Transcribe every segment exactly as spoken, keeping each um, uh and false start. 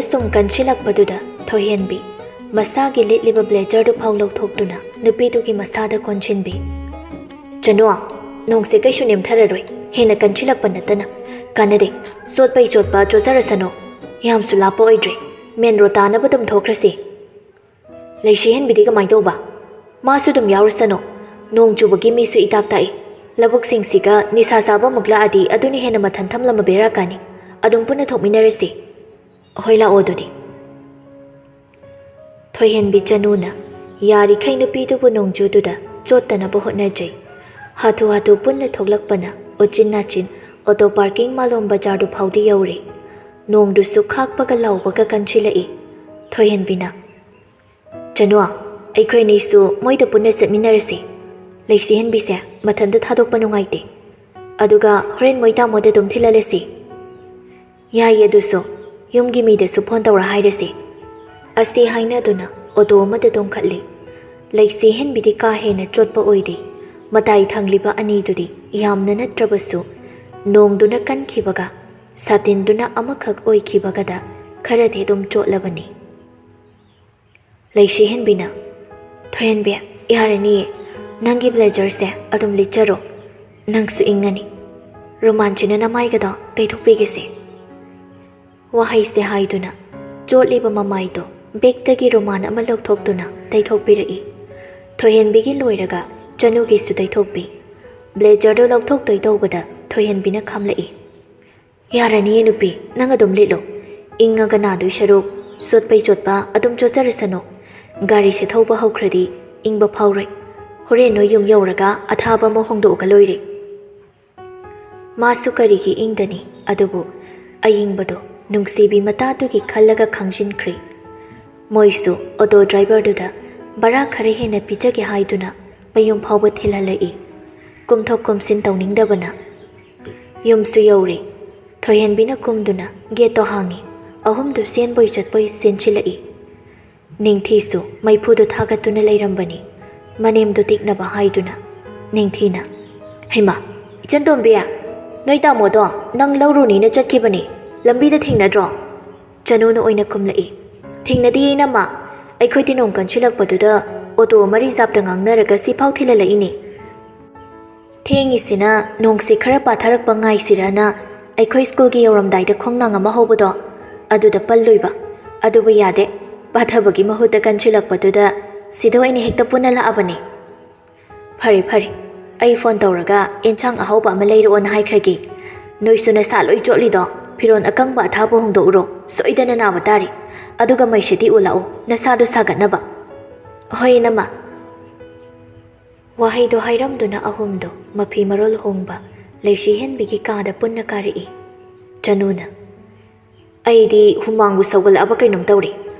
ꯁꯨꯝ ꯀꯟꯁꯤꯜꯂꯛꯄꯗꯨꯗ ꯊꯣꯏꯍꯦꯟꯕꯤ ꯃꯁꯥꯒꯤ ꯂꯤꯠꯂꯤꯕ blazer ꯗꯨ ꯐꯥꯎ ꯂꯧꯊꯣꯛꯇꯨꯅ ꯅꯨꯄꯤꯗꯨꯒꯤ ꯃꯁꯥꯗ ꯀꯣꯟꯁꯤꯟꯕꯤ꯫ "ꯆꯅꯨ, ꯅꯣꯡꯁꯦ ꯀꯩꯁꯨ ꯅꯦꯝꯊꯔꯔꯣꯏ, ꯍꯦꯟꯅ ꯀꯟꯁꯤꯜꯂꯛꯄ ꯅꯠꯇꯅ꯫ ꯀꯥꯟꯅꯗꯦ, ꯆꯣꯠꯄꯩ ꯆꯣꯠꯄ ꯆꯣꯠꯆꯔꯁꯅꯨ, ꯌꯥꯝꯁꯨ ꯂꯥꯞꯄ ꯑꯣꯏꯗ꯭ꯔꯦ, main road ꯇꯥꯅꯕ ꯑꯗꯨꯝ ꯊꯣꯛꯈ꯭ꯔꯁꯤ꯫" ꯂꯩꯁꯤꯍꯦꯟꯕꯤꯗꯤ ꯀꯃꯥꯏ ꯇꯧꯕ? ꯃꯥꯁꯨ ꯑꯗꯨꯝ ꯌꯥꯎꯔꯁꯅꯨ꯫ ꯅꯣꯡ ꯆꯨꯕꯒꯤ ꯃꯤꯁꯨ ꯏꯇꯥꯛ ꯇꯥꯛꯏ꯫ ꯂꯧꯕꯨꯛꯁꯤꯡꯁꯤꯒ ꯅꯤꯁꯥ ꯆꯥꯕ ꯑꯃꯨꯛ ꯂꯥꯛꯑꯗꯤ ꯑꯗꯨꯅ ꯍꯦꯟꯅ ꯃꯊꯟ ꯊꯝꯂꯝꯕ ꯕꯦꯔꯥ ꯀꯥꯅꯤ꯫ ꯑꯗꯨꯝ ꯄꯨꯟꯅ ꯊꯣꯛꯃꯤꯟꯅꯔꯁꯤ꯫ ꯍꯣꯏ, ꯂꯥꯛꯑꯣ ꯑꯗꯨꯗꯤ꯫ ꯊꯣꯏꯍꯦꯟꯕꯤ ꯆꯅꯨꯅ ꯌꯥꯔꯤꯈꯩ ꯅꯨꯄꯤꯗꯨꯕꯨ ꯅꯣꯡꯖꯨꯗꯨꯗ ꯆꯣꯠꯇꯅꯕ ꯍꯣꯠꯅꯖꯩ꯫ ꯍꯥꯊꯨ ꯍꯥꯊꯨ ꯄꯨꯟꯅ ꯊꯣꯛꯂꯛꯄꯅ ꯎꯆꯤꯟ ꯅꯥꯆꯤꯟ auto parking ꯃꯥꯂꯣꯝ ꯕꯖꯥꯔꯗꯨ ꯐꯥꯎꯗꯤ ꯌꯧꯔꯦ꯫ ꯅꯣꯡꯗꯨꯁꯨ ꯈꯥꯛꯄꯒ ꯂꯥꯎꯕꯒ ꯀꯟꯁꯤꯜꯂꯛꯏ꯫ ꯊꯣꯏꯍꯦꯟꯕꯤꯅ, "ꯆꯅꯨ, ꯑꯩꯈꯣꯏꯅꯤꯁꯨ ꯃꯣꯏꯗ ꯄꯨꯟꯅ ꯆꯠꯃꯤꯟꯅꯔꯁꯤ꯫ ꯂꯩꯁꯤꯍꯦꯟꯕꯤꯁꯦ ꯃꯊꯟꯇ ꯊꯥꯗꯣꯛꯄ ꯅꯨꯡꯉꯥꯏꯇꯦ꯫ ꯑꯗꯨꯒ ꯍꯣꯔꯦꯟ ꯃꯣꯏ ꯇꯥꯃꯣꯗ ꯑꯗꯨꯝ ꯊꯤꯜꯍꯜꯂꯁꯤ꯫" "ꯌꯥꯏꯌꯦ, ꯑꯗꯨꯁꯨ꯫ ꯌꯨꯝꯒꯤ ꯃꯤꯗꯁꯨ phone ꯇꯧꯔ ꯍꯥꯏꯔꯁꯤ꯫" ꯑꯁꯤ ꯍꯥꯏꯅꯗꯨꯅ auto ꯑꯃꯗ ꯇꯣꯡꯈꯠꯂꯤ꯫ ꯂꯩꯁꯤꯍꯦꯟꯕꯤꯗꯤ ꯀꯥ ꯍꯦꯟꯅ ꯆꯣꯠꯄ ꯑꯣꯏꯗꯦ꯫ ꯃꯇꯥꯏ ꯊꯪꯂꯤꯕ ꯑꯅꯤꯗꯨꯗꯤ ꯌꯥꯝꯅ ꯅꯠꯇ꯭ꯔꯕꯁꯨ ꯅꯣꯡꯗꯨꯅ ꯀꯟꯈꯤꯕꯒ ꯁꯥꯇꯤꯟꯗꯨꯅ ꯑꯃꯈꯛ ꯑꯣꯏꯈꯤꯕꯒꯗ ꯈꯔꯗꯤ ꯑꯗꯨꯝ ꯆꯣꯠꯂꯕꯅꯤ꯫ ꯂꯩꯁꯤꯍꯦꯟꯕꯤꯅ, "ꯊꯣꯏꯍꯦꯟꯕꯤ, ꯌꯥꯔꯅꯤꯌꯦ, ꯅꯪꯒꯤ blazerꯁꯦ ꯑꯗꯨꯝ ꯂꯤꯠꯆꯔꯣ, ꯅꯪꯁꯨ ꯏꯪꯉꯅꯤ꯫ ꯔꯨꯃꯥꯟꯁꯤꯅ ꯅꯃꯥꯏꯒꯗꯣ ꯇꯩꯊꯣꯛꯄꯤꯒꯦꯁꯦ꯫" ꯋꯥꯍꯩꯁꯦ ꯍꯥꯏꯗꯨꯅ ꯆꯣꯠꯂꯤꯕ ꯃꯃꯥꯏꯗꯣ ꯕꯦꯛꯇꯒꯤ ꯔꯨꯃꯥꯟ ꯑꯃ ꯂꯧꯊꯣꯛꯇꯨꯅ ꯇꯩꯊꯣꯛꯄꯤꯔꯛꯏ꯫ ꯊꯣꯏꯍꯦꯟꯕꯤꯒꯤ ꯂꯣꯏꯔꯒ ꯆꯅꯨꯒꯤꯁꯨ ꯇꯩꯊꯣꯛꯄꯤ꯫ Blazerꯗꯣ ꯂꯧꯊꯣꯛꯇꯣꯏ ꯇꯧꯕꯗ ꯊꯣꯏꯍꯦꯟꯕꯤꯅ ꯈꯥꯝꯂꯛꯏ꯫ "ꯌꯥꯔꯅꯤꯌꯦ ꯅꯨꯄꯤ, ꯅꯪ ꯑꯗꯨꯝ ꯂꯤꯠꯂꯣ꯫ ꯏꯪꯉꯒ ꯅꯥꯗꯣꯏ ꯁꯔꯨꯛ ꯆꯣꯠꯄꯩ ꯆꯣꯠꯄ ꯑꯗꯨꯝ ꯆꯣꯠꯆꯔꯁꯅꯨ꯫ ꯒꯥꯔꯤꯁꯦ ꯊꯧꯕ ꯍꯧꯈ꯭ꯔꯗꯤ ꯏꯪꯕ ꯐꯥꯎꯔꯣꯏ꯫ ꯍꯣꯔꯦꯟ ꯅꯣꯏ ꯌꯨꯝ ꯌꯧꯔꯒ ꯑꯊꯥꯕ ꯑꯃ ꯍꯣꯡꯗꯣꯛꯑꯒ ꯂꯣꯏꯔꯦ꯫" ꯃꯥꯁꯨ ꯀꯔꯤꯒꯤ ꯏꯪꯗꯅꯤ, ꯑꯗꯨꯕꯨ ꯑꯏꯪꯕꯗꯣ ꯅꯨꯡꯁꯤꯕꯤ ꯃꯇꯥꯗꯨꯒꯤ ꯈꯜꯂꯒ ꯈꯥꯡꯖꯤꯟꯈ꯭ꯔꯦ꯫ ꯃꯣꯏꯁꯨ auto driverꯗꯨꯗ ꯚꯔꯥ ꯈꯔ ꯍꯦꯟꯅ ꯄꯤꯖꯒꯦ ꯍꯥꯏꯗꯨꯅ ꯃꯌꯨꯝ ꯐꯥꯎꯕ ꯊꯤꯜꯍꯜꯂꯛꯏ꯫ ꯀꯨꯝꯊꯣꯛ ꯀꯨꯝꯁꯤꯟ ꯇꯧꯅꯤꯡꯗꯕꯅ꯫ ꯌꯨꯝꯁꯨ ꯌꯧꯔꯦ꯫ ꯊꯣꯏꯍꯦꯟꯕꯤꯅ ꯀꯨꯝꯗꯨꯅ gateꯇꯣ ꯍꯥꯡꯉꯤ꯫ ꯑꯍꯨꯝꯗꯨ ꯆꯦꯟꯕꯣꯏ ꯆꯠꯄꯣꯏ ꯆꯦꯟꯁꯤꯜꯂꯛꯏ꯫ ꯅꯤꯡꯊꯤꯁꯨ ꯃꯩꯐꯨꯗꯨ ꯊꯥꯒꯠꯇꯨꯅ ꯂꯩꯔꯝꯕꯅꯤ꯫ ꯃꯅꯦꯝꯗꯨ ꯇꯤꯛꯅꯕ ꯍꯥꯏꯗꯨꯅ꯫ ꯅꯤꯡꯊꯤꯅ, "ꯍꯩꯃꯥ, ꯏꯆꯟꯇꯣꯝꯕꯤ, ꯅꯣꯏ ꯇꯥꯃꯣꯗꯣ ꯅꯪ ꯂꯧꯔꯨꯅꯤꯅ ꯆꯠꯈꯤꯕꯅꯤ, ꯂꯝꯕꯤꯗ ꯊꯦꯡꯅꯗ꯭ꯔꯣ?" ꯆꯅꯨꯅ ꯑꯣꯏꯅ ꯈꯨꯝꯂꯛꯏ꯫ "ꯊꯦꯡꯅꯗꯦ ꯏꯅꯝꯃ, ꯑꯩꯈꯣꯏꯗꯤ ꯅꯣꯡ ꯀꯟꯁꯤꯜꯂꯛꯄꯗꯨꯗ ꯑꯣꯇꯣ ꯑꯃ ꯔꯤꯖꯥꯕꯇ ꯉꯥꯡꯅꯔꯒ ꯁꯤꯐꯥꯎ ꯊꯤꯜꯍꯜꯂꯛꯏꯅꯦ꯫ ꯊꯦꯡꯉꯤꯁꯤꯅ ꯅꯣꯡꯁꯤ ꯈꯔ ꯄꯥꯊꯔꯛꯄ ꯉꯥꯏꯁꯤꯔꯅ ꯑꯩꯈꯣꯏ ꯁ꯭ꯀꯨꯜꯒꯤ ꯌꯧꯔꯝꯗꯥꯏꯗ ꯈꯣꯡꯅꯥꯡ ꯑꯃ ꯍꯧꯕꯗꯣ, ꯑꯗꯨꯗ ꯄꯜꯂꯨꯏꯕ꯫ ꯑꯗꯨꯕꯨ ꯌꯥꯗꯦ, ꯄꯥꯊꯕꯒꯤ ꯃꯍꯨꯠꯇ ꯀꯟꯁꯤꯜꯂꯛꯄꯗꯨꯗ ꯁꯤꯗ ꯑꯣꯏꯅ ꯍꯦꯛꯇ ꯄꯨꯟꯅ ꯂꯥꯛꯑꯕꯅꯦ꯫ ꯐꯔꯦ ꯐꯔꯦ, ꯑꯩ ꯐꯣꯟ ꯇꯧꯔꯒ ꯑꯦꯟꯁꯥꯡ ꯑꯍꯥꯎꯕ ꯑꯃ ꯂꯩꯔꯛꯑꯣꯅ ꯍꯥꯏꯈ꯭ꯔꯒꯦ꯫ ꯅꯣꯏꯁꯨ ꯅꯁꯥ ꯂꯣꯏ ꯆꯣꯠꯂꯤꯗꯣ, ꯐꯤꯔꯣꯜ ꯑꯀꯪꯕ ꯑꯊꯥꯕ ꯍꯣꯡꯗꯣꯛꯎꯔꯣ, ꯁꯣꯏꯗꯅ ꯅꯥꯕ ꯇꯥꯔꯦ꯫ ꯑꯗꯨꯒ ꯃꯩꯁꯤꯗꯤ ꯎꯂꯥꯛꯑꯣ, ꯅꯁꯥꯗꯣ ꯁꯥꯒꯠꯅꯕ꯫" "ꯍꯣꯏ ꯏꯅꯝꯃ꯫" ꯋꯥꯍꯩꯗꯣ ꯍꯥꯏꯔꯝꯗꯨꯅ ꯑꯍꯨꯝꯗꯣ ꯃꯐꯤ ꯃꯔꯣꯜ ꯍꯣꯡꯕ ꯂꯩꯁꯤꯍꯦꯟꯕꯤꯒꯤ ꯀꯥꯗ ꯄꯨꯟꯅ ꯀꯥꯔꯛꯏ꯫ ꯆꯅꯨꯅ, "ꯑꯩꯗꯤ ꯍꯨꯃꯥꯡꯕꯨ ꯁꯧꯒꯠꯂꯛꯑꯕ ꯀꯩꯅꯣꯝ ꯇꯧꯔꯦ꯫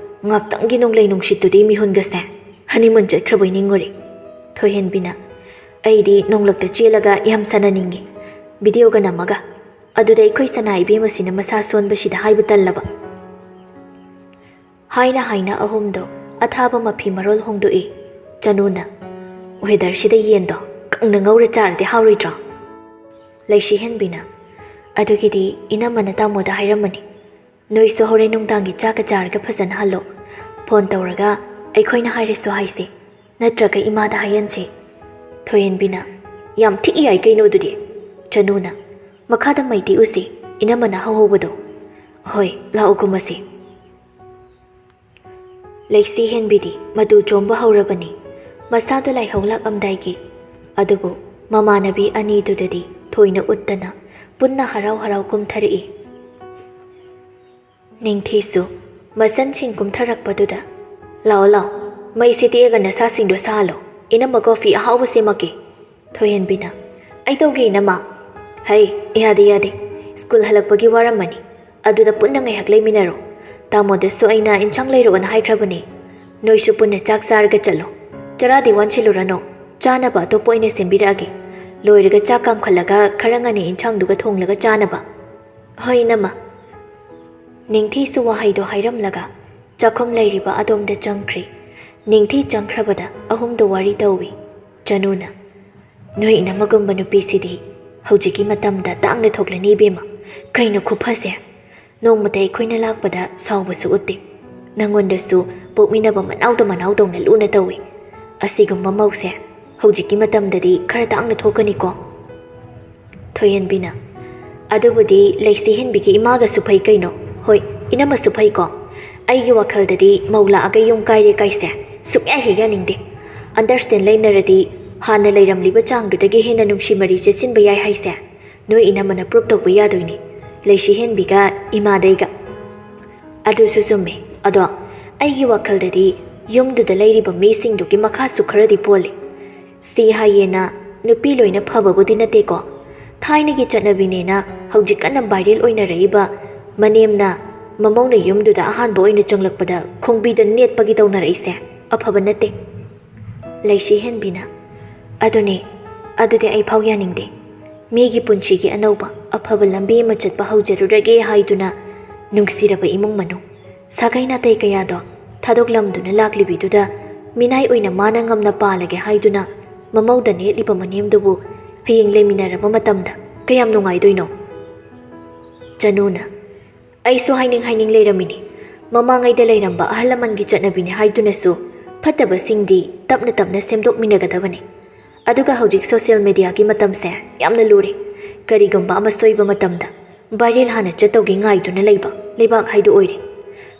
ꯉꯥꯛꯇꯪꯒꯤ ꯅꯣꯡꯂꯩ ꯅꯨꯡꯁꯤꯠꯇꯨꯗꯤ ꯃꯤꯍꯨꯟꯒꯁꯦ ꯍꯅꯤꯃꯨꯟ ꯆꯠꯈ꯭ꯔꯕꯣꯏ ꯅꯤꯡꯉꯨꯔꯦ꯫" ꯊꯣꯏꯍꯦꯟꯕꯤꯅ, "ꯑꯩꯗꯤ ꯅꯣꯡꯂꯛꯇ ꯆꯦꯜꯂꯒ ꯌꯥꯝ ꯁꯥꯟꯅꯅꯤꯡꯉꯦ, ꯚꯤꯗꯤꯑꯣꯒ ꯅꯝꯃꯒ꯫ ꯑꯗꯨꯗ ꯑꯩꯈꯣꯏ ꯁꯅꯥ ꯏꯕꯦꯝꯃꯁꯤꯅ ꯃꯁꯥ ꯁꯣꯟꯕꯁꯤꯗ ꯍꯥꯏꯕ ꯇꯜꯂꯕ꯫" ꯍꯥꯏꯅ ꯍꯥꯏꯅ ꯑꯍꯨꯝꯗꯣ ꯑꯊꯥꯕ ꯃꯐꯤ ꯃꯔꯣꯜ ꯍꯣꯡꯗꯣꯛꯏ꯫ ꯆꯅꯨꯅ, "ꯋꯦꯗꯔꯁꯤꯗ ꯌꯦꯟꯗꯣ ꯀꯪꯅ ꯉꯧꯔ ꯆꯥꯔꯗꯤ ꯍꯥꯎꯔꯣꯏꯗ꯭ꯔꯣ?" ꯂꯩꯁꯤꯍꯦꯟꯕꯤꯅ, "ꯑꯗꯨꯒꯤꯗꯤ ꯏꯅꯝꯃꯅ ꯇꯥꯃꯣꯗ ꯍꯥꯏꯔꯝꯃꯅꯤ꯫ ꯅꯣꯏꯁꯨ ꯍꯣꯔꯦꯟ ꯅꯨꯡꯗꯥꯡꯒꯤ ꯆꯥꯛꯀ ꯆꯥꯔꯒ ꯐꯖꯅ ꯍꯜꯂꯣ꯫ ꯐꯣꯟ ꯇꯧꯔꯒ ꯑꯩꯈꯣꯏꯅ ꯍꯥꯏꯔꯁꯨ ꯍꯥꯏꯁꯦ, ꯅꯠꯇ꯭ꯔꯒ ꯏꯃꯥꯗ ꯍꯥꯏꯍꯟꯁꯦ꯫" ꯊꯣꯏꯍꯦꯟꯕꯤꯅ, "ꯌꯥꯝ ꯊꯤ ꯌꯥꯏ ꯀꯩꯅꯣ ꯑꯗꯨꯗꯤ꯫" ꯆꯅꯨꯅ, "ꯃꯈꯥꯗ ꯃꯩ ꯇꯦꯛꯎꯁꯦ, ꯏꯅꯝꯃꯅ ꯍꯧꯍꯧꯕꯗꯣ꯫ ꯍꯣꯏ, ꯂꯥꯛꯑꯣ ꯀꯨꯝꯃꯁꯦ꯫" ꯂꯩꯁꯤꯍꯦꯟꯕꯤꯗꯤ ꯃꯇꯨ ꯆꯣꯝꯕ ꯍꯧꯔꯕꯅꯤ, ꯃꯁꯥꯗꯣ ꯂꯥꯏꯍꯧ ꯂꯥꯛꯂꯝꯗꯥꯏꯒꯤ꯫ ꯑꯗꯨꯕꯨ ꯃꯃꯥꯟꯅꯕꯤ ꯑꯅꯤꯗꯨꯗꯗꯤ ꯊꯣꯏꯅ ꯎꯠꯇꯅ ꯄꯨꯟꯅ ꯍꯔꯥꯎ ꯍꯔꯥꯎ ꯀꯨꯝꯊꯔꯛꯏ꯫ ꯅꯤꯡꯊꯤꯁꯨ ꯃꯁꯟꯁꯤꯡ ꯀꯨꯝꯊꯔꯛꯄꯗꯨꯗ, "ꯂꯥꯛꯑꯣ ꯂꯥꯛꯑꯣ, ꯃꯩꯁꯦ ꯇꯦꯛꯑꯒ ꯅꯁꯥꯁꯤꯡꯗꯣ ꯁꯥꯍꯜꯂꯣ, ꯏꯅꯝꯃ ꯀꯣꯐꯤ ꯑꯍꯥꯎꯕ ꯁꯦꯝꯃꯛꯀꯦ꯫" ꯊꯣꯏꯍꯦꯟꯕꯤꯅ, "ꯑꯩ ꯇꯧꯒꯦ ꯏꯅꯝꯃ꯫" "ꯍꯩ, ꯌꯥꯗꯦ ꯌꯥꯗꯦ, ꯁ꯭ꯀꯨꯜ ꯍꯜꯂꯛꯄꯒꯤ ꯋꯥꯔꯝꯃꯅꯤ, ꯑꯗꯨꯗ ꯄꯨꯟꯅ ꯉꯥꯏꯍꯥꯛ ꯂꯩꯃꯤꯟꯅꯔꯣ꯫ ꯇꯥꯃꯣꯗꯁꯨ ꯑꯩꯅ ꯏꯟꯁꯥꯡ ꯂꯩꯔꯛꯑꯣꯅ ꯍꯥꯏꯈ꯭ꯔꯕꯅꯦ꯫ ꯅꯣꯏꯁꯨ ꯄꯨꯟꯅ ꯆꯥꯛ ꯆꯥꯔꯒ ꯆꯠꯂꯣ꯫ ꯆꯔꯥꯗꯤ ꯋꯥꯟꯁꯤꯜꯂꯨꯔꯅꯨ, ꯆꯥꯅꯕ ꯑꯇꯣꯞꯄ ꯑꯣꯏꯅ ꯁꯦꯝꯕꯤꯔꯛꯑꯒꯦ꯫ ꯂꯣꯏꯔꯒ ꯆꯥꯛ ꯀꯥꯝꯈꯠꯂꯒ ꯈꯔ ꯉꯟꯅ ꯏꯟꯁꯥꯡꯗꯨꯒ ꯊꯣꯡꯂꯒ ꯆꯥꯅꯕ꯫" "ꯍꯣꯏ ꯏꯅꯝꯃ꯫" ꯅꯤꯡꯊꯤꯁꯨ ꯋꯥꯍꯩꯗꯣ ꯍꯥꯏꯔꯝꯂꯒ ꯆꯥꯛꯈꯨꯝ ꯂꯩꯔꯤꯕ ꯑꯗꯣꯝꯗ ꯆꯪꯈ꯭ꯔꯦ꯫ ꯅꯤꯡꯊꯤ ꯆꯪꯈ꯭ꯔꯕꯗ ꯑꯍꯨꯝꯗꯣ ꯋꯥꯔꯤ ꯇꯧꯏ꯫ ꯆꯅꯨꯅ, "ꯅꯣꯏ ꯏꯅꯝꯃꯒꯨꯝꯕ ꯅꯨꯄꯤꯁꯤꯗꯤ ꯍꯧꯖꯤꯛꯀꯤ ꯃꯇꯝꯗ ꯇꯥꯡꯅ ꯊꯣꯛꯂꯅꯤ ꯏꯕꯦꯝꯃ꯫ ꯀꯩꯅꯣ ꯈꯨꯐꯁꯦ! ꯅꯣꯡꯃꯇ ꯑꯩꯈꯣꯏꯅ ꯂꯥꯛꯄꯗ ꯁꯥꯎꯕꯁꯨ ꯎꯠꯇꯦ꯫ ꯅꯪꯉꯣꯟꯗꯁꯨ ꯄꯣꯛꯃꯤꯟꯅꯕ ꯃꯅꯥꯎꯗ ꯃꯅꯥꯎꯗꯧꯅ ꯂꯨꯅ ꯇꯧꯏ꯫ ꯑꯁꯤꯒꯨꯝꯕ ꯃꯧꯁꯦ ꯍꯧꯖꯤꯛꯀꯤ ꯃꯇꯝꯗꯗꯤ ꯈꯔ ꯇꯥꯡꯅ ꯊꯣꯛꯀꯅꯤꯀꯣ꯫ ꯊꯣꯏꯍꯦꯟꯕꯤꯅ, "ꯑꯗꯨꯕꯨꯗꯤ ꯂꯩꯁꯤ ꯍꯦꯟꯕꯤꯒꯤ ꯏꯃꯥꯒꯁꯨ ꯐꯩ ꯀꯩꯅꯣ꯫ ꯍꯣꯏ, ꯏꯅꯝꯃꯁꯨ ꯐꯩꯀꯣ꯫ ꯑꯩꯒꯤ ꯋꯥꯈꯜꯗꯗꯤ ꯃꯧ ꯂꯥꯛꯑꯒ ꯌꯨꯝ ꯀꯥꯏꯔꯦ ꯀꯥꯏꯁꯦ ꯁꯨꯛꯌꯥ ꯍꯦꯛ ꯌꯥꯅꯤꯡꯗꯦ꯫ ꯑꯟꯗꯔꯁꯇꯦꯟ ꯂꯩꯅꯔꯗꯤ ꯍꯥꯟꯅ ꯂꯩꯔꯝꯂꯤꯕ ꯆꯥꯡꯗꯨꯗꯒꯤ ꯍꯦꯟꯅ ꯅꯨꯡꯁꯤ ꯃꯔꯤ ꯆꯦꯠꯁꯤꯟꯕ ꯌꯥꯏ ꯍꯥꯏꯁꯦ ꯅꯣꯏ ꯏꯅꯝꯃꯅ ꯄ꯭ꯔꯨꯞ ꯇꯧꯕ ꯌꯥꯗꯣꯏꯅꯤ, ꯂꯩꯁꯤ ꯍꯦꯟꯕꯤꯒ ꯏꯃꯥꯗꯩꯒ꯫" "ꯑꯗꯨꯁꯨ ꯆꯨꯝꯃꯦ꯫ ꯑꯗꯣ ꯑꯩꯒꯤ ꯋꯥꯈꯜꯗꯗꯤ ꯌꯨꯝꯗꯨꯗ ꯂꯩꯔꯤꯕ ꯃꯤꯁꯤꯡꯗꯨꯒꯤ ꯃꯈꯥꯁꯨ ꯈꯔꯗꯤ ꯄꯣꯜꯂꯤ꯫ ꯁꯤ ꯍꯥꯏꯌꯦꯅ ꯅꯨꯄꯤ ꯂꯣꯏꯅ ꯐꯕꯕꯨꯗꯤ ꯅꯠꯇꯦꯀꯣ꯫ ꯊꯥꯏꯅꯒꯤ ꯆꯠꯅꯕꯤꯅꯦꯅ ꯍꯧꯖꯤꯛ ꯀꯟꯅ ꯚꯥꯏꯔꯦꯜ ꯑꯣꯏꯅꯔꯛꯏꯕ ꯃꯅꯦꯝꯅ ꯃꯃꯧꯅ ꯌꯨꯝꯗꯨꯗ ꯑꯍꯥꯟꯕ ꯑꯣꯏꯅ ꯆꯪꯂꯛꯄꯗ ꯈꯣꯡꯕꯤꯗ ꯅꯦꯠꯄꯒꯤ ꯇꯧꯅꯔꯛꯏꯁꯦ ꯑꯐꯕ ꯅꯠꯇꯦ꯫" ꯂꯩꯁꯤ ꯍꯦꯟꯕꯤꯅ, "ꯑꯗꯨꯅꯦ, ꯑꯗꯨꯗꯤ ꯑꯩ ꯐꯥꯎ ꯌꯥꯅꯤꯡꯗꯦ꯫ ꯃꯤꯒꯤ ꯄꯨꯟꯁꯤꯒꯤ ꯑꯅꯧꯕ ꯑꯐꯕ ꯂꯝꯕꯤ ꯑꯃ ꯆꯠꯄ ꯍꯧꯖꯔꯨꯔꯒꯦ ꯍꯥꯏꯗꯨꯅ ꯅꯨꯡꯁꯤꯔꯕ ꯏꯃꯨꯡ ꯃꯅꯨꯡ, ꯁꯥꯒꯩ ꯅꯥꯇꯩ ꯀꯌꯥꯗꯣ ꯊꯥꯗꯣꯛꯂꯝꯗꯨꯅ ꯂꯥꯛꯂꯤꯕꯤꯗꯨꯗ ꯃꯤꯅꯥꯏ ꯑꯣꯏꯅ ꯃꯥꯅ ꯉꯝꯅ ꯄꯥꯜꯂꯒꯦ ꯍꯥꯏꯗꯨꯅ ꯃꯃꯧꯗ ꯅꯦꯠꯂꯤꯕ ꯃꯅꯦꯝꯗꯨꯕꯨ ꯍꯌꯦꯡ ꯂꯩꯃꯤꯟꯅꯔꯕ ꯃꯇꯝꯗ ꯀꯌꯥꯝ ꯅꯨꯡꯉꯥꯏꯗꯣꯏꯅꯣ?" ꯆꯅꯨꯅ, "ꯑꯩꯁꯨ ꯍꯥꯏꯅꯤꯡ ꯍꯥꯏꯅꯤꯡ ꯂꯩꯔꯝꯃꯤꯅꯤ꯫ ꯃꯃꯥꯡꯉꯩꯗ ꯂꯩꯔꯝꯕ ꯑꯍꯜ ꯂꯃꯟꯒꯤ ꯆꯠꯅꯕꯤꯅꯤ ꯍꯥꯏꯗꯨꯅꯁꯨ ꯐꯠꯇꯕꯁꯤꯡꯗꯤ ꯇꯞꯅ ꯇꯞꯅ ꯁꯦꯝꯗꯣꯛꯃꯤꯟꯅꯒꯗꯕꯅꯤ꯫ ꯑꯗꯨꯒ ꯍꯧꯖꯤꯛ ꯁꯣꯁꯤꯌꯦꯜ ꯃꯦꯗꯤꯌꯥꯒꯤ ꯃꯇꯝꯁꯦ ꯌꯥꯝꯅ ꯂꯨꯔꯦ꯫ ꯀꯔꯤꯒꯨꯝꯕ ꯑꯃ ꯁꯣꯏꯕ ꯃꯇꯝꯗ ꯚꯥꯏꯔꯦꯜ ꯍꯥꯟꯅ ꯆꯠꯇꯧꯒꯤ ꯉꯥꯏꯗꯨꯅ ꯂꯩꯕ ꯂꯩꯕꯥꯛ ꯍꯥꯏꯗꯨ ꯑꯣꯏꯔꯦ꯫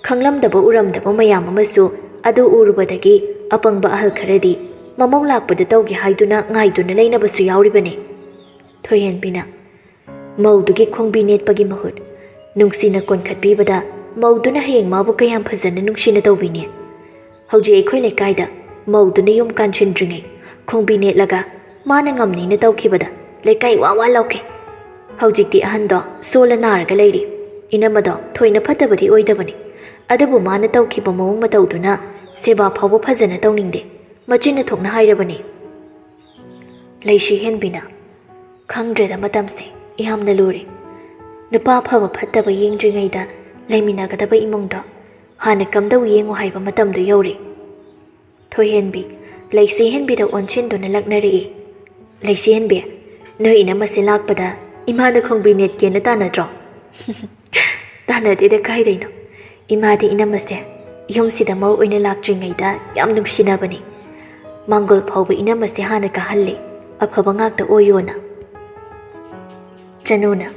ꯈꯪꯂꯝꯗꯕ ꯎꯔꯝꯗꯕ ꯃꯌꯥꯝ ꯑꯃꯁꯨ ꯑꯗꯨ ꯎꯔꯨꯕꯗꯒꯤ ꯑꯄꯪꯕ ꯑꯍꯜ ꯈꯔꯗꯤ ꯃꯃꯧ ꯂꯥꯛꯄꯗ ꯇꯧꯒꯦ ꯍꯥꯏꯗꯨꯅ ꯉꯥꯏꯗꯨꯅ ꯂꯩꯅꯕꯁꯨ ꯌꯥꯎꯔꯤꯕꯅꯤ꯫" ꯊꯣꯏꯍꯦꯟꯕꯤꯅ, "ꯃꯧꯗꯨꯒꯤ ꯈꯣꯡꯕꯤ ꯅꯦꯠꯄꯒꯤ ꯃꯍꯨꯠ ꯅꯨꯡꯁꯤꯅ ꯀꯣꯟꯈꯠꯄꯤꯕꯗ ꯃꯧꯗꯨꯅ ꯍꯌꯦꯡ ꯃꯥꯕꯨ ꯀꯌꯥꯝ ꯐꯖꯅ ꯅꯨꯡꯁꯤꯅ ꯇꯧꯕꯤꯅꯤ꯫ ꯍꯧꯖꯤꯛ ꯑꯩꯈꯣꯏ ꯂꯩꯀꯥꯏꯗ ꯃꯧꯗꯨꯅ ꯌꯨꯝ ꯀꯥꯟꯁꯤꯟꯗ꯭ꯔꯤꯉꯩ ꯈꯣꯡꯕꯤ ꯅꯦꯠꯂꯒ ꯃꯥꯅ ꯉꯝꯅꯤꯅ ꯇꯧꯈꯤꯕꯗ ꯂꯩꯀꯥꯏ ꯋꯥ ꯋꯥ ꯂꯥꯎꯈꯤ꯫ ꯍꯧꯖꯤꯛꯇꯤ ꯑꯍꯟꯗꯣ ꯁꯣꯜꯂ ꯅꯥꯔꯒ ꯂꯩꯔꯤ꯫ ꯏꯅꯝꯃꯗꯣ ꯊꯣꯏꯅ ꯐꯠꯇꯕꯗꯤ ꯑꯣꯏꯗꯕꯅꯤ, ꯑꯗꯨꯕꯨ ꯃꯥꯅ ꯇꯧꯈꯤꯕ ꯃꯑꯣꯡ ꯃꯇꯧꯗꯨꯅ ꯁꯦꯕꯥ ꯐꯥꯎꯕ ꯐꯖꯅ ꯇꯧꯅꯤꯡꯗꯦ꯫ ꯃꯆꯤꯟꯅ ꯊꯣꯛꯅ ꯍꯥꯏꯔꯕꯅꯤ꯫" ꯂꯩꯁꯤ ꯍꯦꯟꯕꯤꯅ, "ꯈꯪꯗ꯭ꯔꯦꯗ, ꯃꯇꯝꯁꯦ ꯌꯥꯝꯅ ꯂꯨꯔꯦ꯫ ꯅꯨꯄꯥ ꯐꯕ ꯐꯠꯇꯕ ꯌꯦꯡꯗ꯭ꯔꯤꯉꯩꯗ ꯂꯩꯃꯤꯟꯅꯒꯗꯕ ꯏꯃꯨꯡꯗꯣ ꯍꯥꯟꯅ ꯀꯝꯗꯧ ꯌꯦꯡꯉꯨ ꯍꯥꯏꯕ ꯃꯇꯝꯗꯣ ꯌꯧꯔꯦ꯫" ꯊꯣꯏꯍꯦꯟꯕꯤ ꯂꯩꯁꯤ ꯍꯦꯟꯕꯤꯗ ꯑꯣꯟꯁꯤꯟꯗꯨꯅ ꯂꯛꯅꯔꯛꯏ꯫ "ꯂꯩꯁꯤ ꯍꯦꯟꯕꯤ, ꯅꯣꯏ ꯏꯅꯝꯃꯁꯦ ꯂꯥꯛꯄꯗ ꯏꯃꯥꯅ ꯈꯣꯡꯕꯤ ꯅꯦꯠꯀꯦꯅ ꯇꯥꯟꯅꯗ꯭ꯔꯣ?" ꯇꯥꯟꯅꯗꯦꯗ, ꯀꯥꯏꯗꯩꯅꯣ? ꯏꯃꯥꯗꯤ ꯏꯅꯝꯃꯁꯦ ꯌꯨꯝꯁꯤꯗ ꯃꯧ ꯑꯣꯏꯅ ꯂꯥꯛꯇ꯭ꯔꯤꯉꯩꯗ ꯌꯥꯝ ꯅꯨꯡꯁꯤꯅꯕꯅꯤ꯫ ꯃꯥꯡꯒꯣꯜ ꯐꯥꯎꯕ ꯏꯅꯝꯃꯁꯦ ꯍꯥꯟꯅ ꯀꯥꯍꯜꯂꯤ, ꯑꯐꯕ ꯉꯥꯛꯇ ꯑꯣꯏꯌꯣꯅ꯫ ꯆꯅꯨꯅ,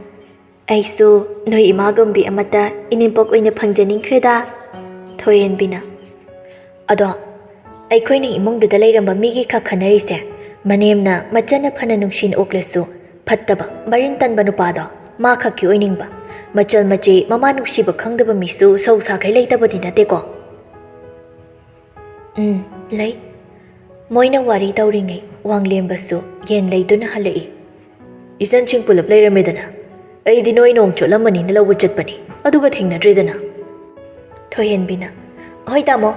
"ꯑꯩꯁꯨ ꯅꯣꯏ ꯏꯃꯥꯒꯨꯝꯕꯤ ꯑꯃꯠꯇ ꯏꯅꯦꯝꯄꯣꯛ ꯑꯣꯏꯅ ꯐꯪꯖꯅꯤꯡꯈ꯭ꯔꯦꯗ꯫" ꯊꯣꯏꯍꯦꯟꯕꯤꯅ, "ꯑꯗꯣ ꯑꯩꯈꯣꯏꯅ ꯏꯃꯨꯡꯗꯨꯗ ꯂꯩꯔꯝꯕ ꯃꯤꯒꯤ ꯈꯛ ꯈꯟꯅꯔꯤꯁꯦ, ꯃꯅꯦꯝꯅ ꯃꯆꯟꯅ ꯐꯅ ꯅꯨꯡꯁꯤꯅ ꯑꯣꯛꯂꯁꯨ ꯐꯠꯇꯕ, ꯃꯔꯤꯟ ꯇꯟꯕ ꯅꯨꯄꯥꯗꯣ ꯃꯥ ꯈꯛꯀꯤ ꯑꯣꯏꯅꯤꯡꯕ, ꯃꯆꯜ ꯃꯆꯦ ꯃꯃꯥ ꯅꯨꯡꯁꯤꯕ ꯈꯪꯗꯕ ꯃꯤꯁꯨ ꯁꯧ ꯁꯥꯈꯩ ꯂꯩꯇꯕꯗꯤ ꯅꯠꯇꯦꯀꯣ?" "ꯎꯝ, ꯂꯩ꯫" ꯃꯣꯏꯅ ꯋꯥꯔꯤ ꯇꯧꯔꯤꯉꯩ ꯋꯥꯡꯂꯦꯝꯕꯁꯨ ꯌꯦꯟ ꯂꯩꯗꯨꯅ ꯍꯜꯂꯛꯏ꯫ "ꯏꯆꯟꯁꯤꯡ ꯄꯨꯂꯞ ꯂꯩꯔꯝꯃꯦꯗꯅ, ꯑꯩꯗꯤ ꯅꯣꯏ ꯅꯣꯡ ꯆꯣꯠꯂꯝꯃꯅꯤꯅ ꯂꯧꯕ ꯆꯠꯄꯅꯤ, ꯑꯗꯨꯒ ꯊꯦꯡꯅꯗ꯭ꯔꯦꯗꯅ꯫" ꯊꯣꯏꯍꯦꯟꯕꯤꯅ, "ꯍꯣꯏ ꯇꯥꯃꯣ,